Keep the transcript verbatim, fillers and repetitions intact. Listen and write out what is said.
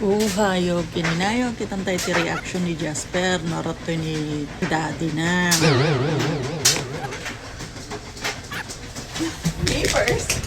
Uhayo, kininayo, kitan tayo ti reaction ni Jasper, no, ratto ni daddy na. Me first.